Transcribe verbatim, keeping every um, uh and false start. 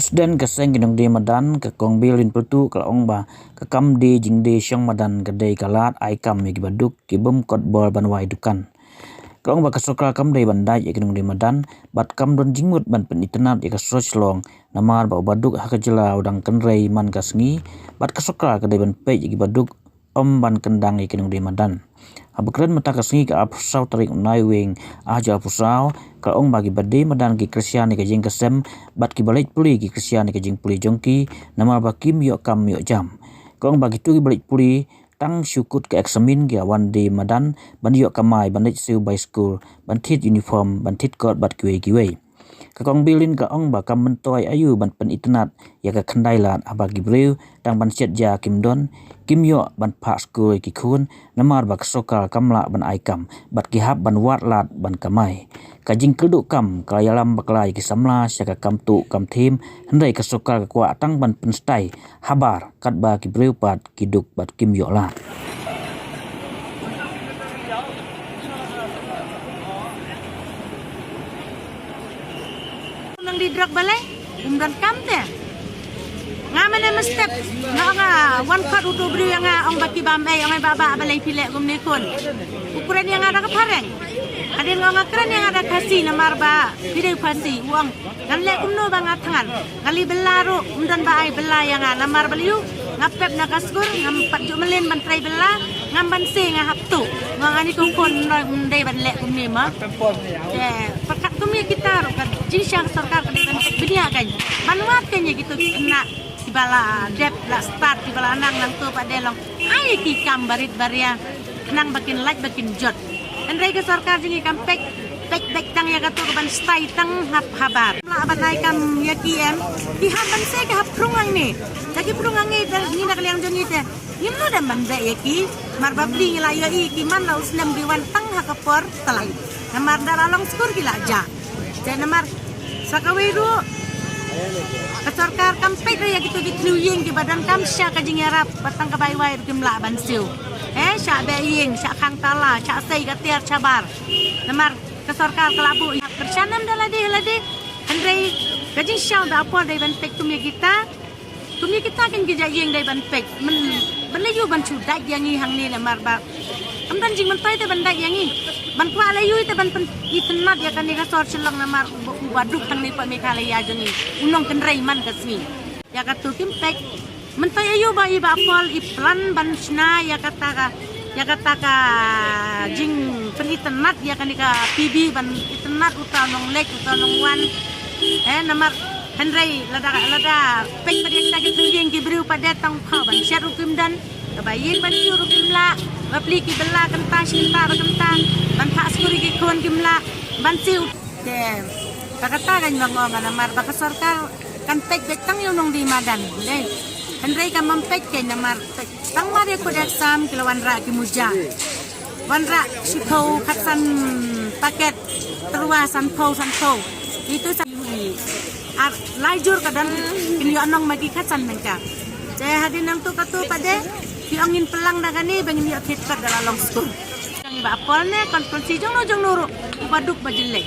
President ka seng ki nongdie madan, ka Kong Bill Lin Pyrtuh, ka la ong ba ka kam die jingdie shong madan ka dei ka lad ai kam ïa ki baduk ki bym kot bor ban wai dukan. Ka ong ba ka sorkar kam dei ban dait ïa ki nongdie madan bad kam don jingmut ban pynitynnad ïa ka sor Shillong, namar ba u baduk ha ka jylla u dang kynrei man ka sngi, bad ka sorkar ka dei ban peit ïa ki baduk, ym ban kyndang ïa ki nongdie madan. Haba kren mynta ka sngi ka arphew saw tarik u Naiwieng arhajar arphew saw, ka la ong ba ki badie madan ki kyrshan ïa ka ïing ka sem bad ki ba leit pule ki kyrshan ïa ka jingpule jong ki, namar ba kim ïoh kam ïoh jam. Ka ong ba kito ki ba leit pule tang shu kut ka eksamin ki la wan die madan ban ïoh kamai, ban leit siew bai skul, ban thied uniform, ban thied kot bad kiwei kiwei. Ka Kong Bill Lin ka ong ba kam myntoi aïu ban pynitynnad ïa ka khyndai lad haba ki briew tang ban shet ja kim don, kim ïoh ban phah skul ïa ki khun, namar ba ka sorkar kam lah ban ai kam bad ki hap ban wad lad ban kamai. Ka jingkyrduh kam ka la ïalam bakla ïa ki samla sha ka kam tuh kam thiem, hynrei ka sorkar ka kwah tang ban pynstai habar katba ki briew pat ki duk bad kim ïoh lad. Nang di drug balei? Um don kam te. Nga mane mestep. Nga nga wan kot utu briew ïa nga, ong ba ki bam ei, ong ei ba ba balei phi leh kumne khun. U kren ïa nga da ka phareng. Hadien nga ong nga kren ïa nga da ka Khasi namar ba phi dei Khasi, u ong. Ngan leh kumno ba nga thngan. Nga leh bylla ruh, um don ba ai bylla ïa nga namar balei u. Nga pep na ka skul, ngam pat ju mlien ban trei bylla, ngam banse nga hap tuh. Nga nga ni kong khun, ym dei ban leh kumne ma. Te pyrkhat kumne kita ruh ka jingshisha ka sorkar ka dei ban bniah kan. Ban wad kan ïa kito ki khynnah kiba la dep la stad kiba la nang nangto pat dei long. Ai ki kam barit baria. Khnang ba kin lait ba kin jot. Hynrei ka sorkar jong ngi kam peit, peit beit tang ïa kato ka ban stai tang hap habar. Lah ban ai kam ïa ki em. Ki hap banse ki hap phrung hangne. Te ki phrung hangne te ngi na ka liang jong ngi te. Ngim lah dang ban beh ïa ki. Mar ba pli ngi la ïohi ki man la u snem ki wan tang ha ka por tlai. Namar da la long skul ki la jah. Te namar sa kawei ruh ka sorkar kam peit ruh ïa kito ki tnat ïing kiba donkam sha ka jingïarap, ba tang ka bai wai ruh kim lah ban siew. Eh, sha beh ïing, sha khang tala, sha sei ka tiar shabar. Namar ka sorkar ka la buh ïa kyrshan nam da lade lade. Hynrei ka jingshisha ba por dei ban peit kum ïa kita. Kum ïa kita kin ki jait ïing dei ban peit. Men, ban leh ïu ban shu dait ïa ngi hangne namar ba kam don jingmyntoi te ban dait ïa ngi. Ban kwah leh ïu te ban pynitynnad ïa kane ka sor Shillong namar u ba, u baduk hangne pat Meghalaya jong ngi. U nongkynrei man ka sngi. Ïa kato kim peit. Myntoi aïu ba i Bah Paul i plan ban shna ïa kata ka, ïa kata ka jingpynitynnad ïa kane ka P B ban itynnad uta u nongleit uta u nongwan. Eh, namar hynrei lada, lada peit pat ïa kita ki tnat ïing ki briew pat de tang khaw ban shet ruh kim don. Kaba ïing ban siew ruh kim lah. Ba pli ki bylla kynta shi kynta ba kynta. Ban phah skul ïa ki khun kim lah. Ban siew. Te, ba kata kan ba ngong namar ba ka sorkar kan peit beit tang ïa u nongdie madan. Dei. Hynrei kam peit kein namar peit tang mar ïa kut exam ki la wanrah ki muja. Wanrah shiphew khatsan paket tyrwa sanphew sanphew. Itu sa ïa u i. Ar lai jur ka don kin ïoh nong ma ki khatsan nangka. Te hadien nangto kato pat de ki ong ngin pynlang da kane ba ngin ïoh thied kot da la long skul. Jong i Bah Paul ne konstituensi jongno jongno ruh u baduk ba jyllei.